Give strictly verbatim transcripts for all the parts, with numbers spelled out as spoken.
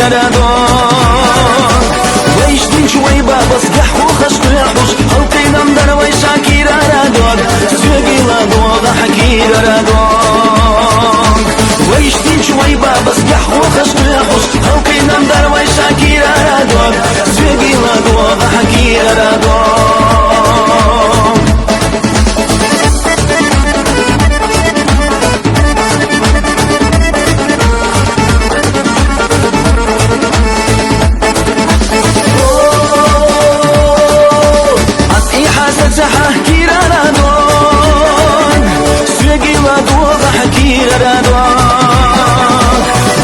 Радон. Вайш динч вай бабас гаху хаш куяхуш, халкы нам дар вай шакира радон. Сюги ладога хакира радон. Вайш динч вай бабас гаху хаш куяхуш, халкы нам дар вай шакира радон. Сюги ладога хакира радон. Ат ихьа сацахьа кирарадон, сюгила дугахьа кирарадон.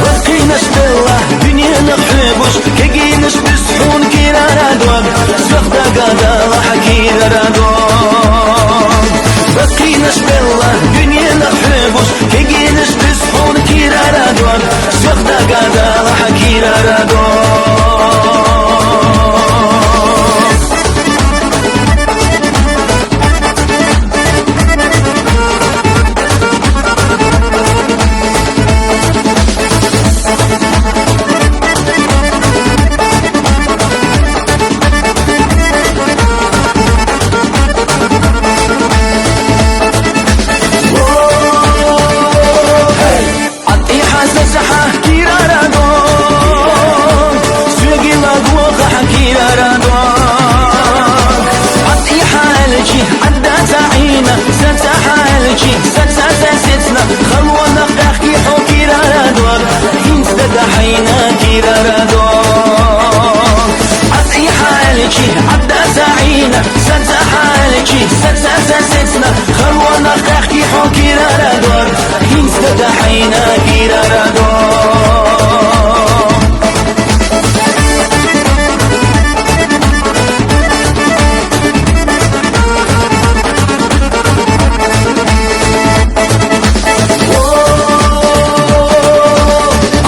Вакъинаш белла, дунена хьебуш, кегинаш бисхун кирарадон. Сахда гадала хакира радон. Бакъинаш белла, дунена хьебуш, кегинаш бисхун кира радон. Сахда гадала хакира радон. Ат ихьа сацахьа кира радон, сюгила дугахьа кира радон. Ат ихьа алчи, адда цаӀина, сацахьа алчи, саца сасецна, халвана къяхки хьо кира радон. Хинц дада хьайна кира радон. Ат ихьа алчи, адда цаӀина, сацахьа алчи, саца сасецна, халвана къяхки хьо кира радон. Хинц дада хьайна кира радон.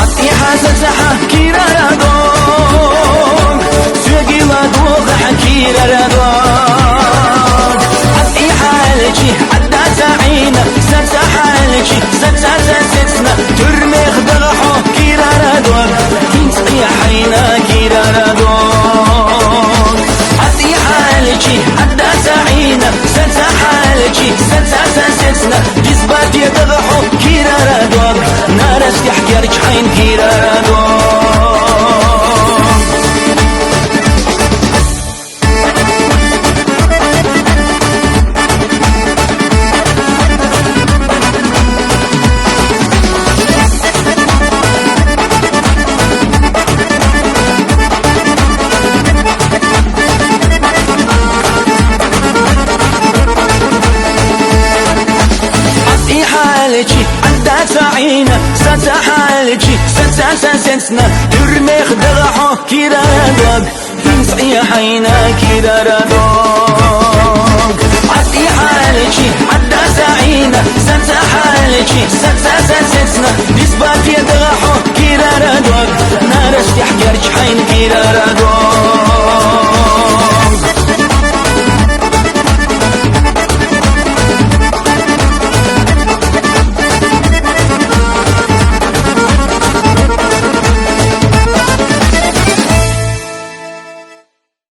Ат ихьа сацахьа кира радон, сюгила дугахьа кира радон. Ат ихьа алчи, адда цаӀина, сацахьа алчи, саца сасецна, туьрмех дагахьо кира радон. Хинц кьи хьайна кира радон. Ат ихьа алчи, адда цаӀина, сацахьа алчи, саца сасецна, дисбате дагахьо кира радон. Нарас яхкерч хьайн кира радон. Ат ихьа алчи, адда цаӀина, сацахьа алчи, саца сасецна, туьрмех дагахьо кира радон. Хинц кьи хьайна кира радон. Ат ихьа алчи, адда цаӀина, сацахьа алчи, саца сасецна, дисбате дагахьо кира радон. Нарас яхкерч хьайн кира радон.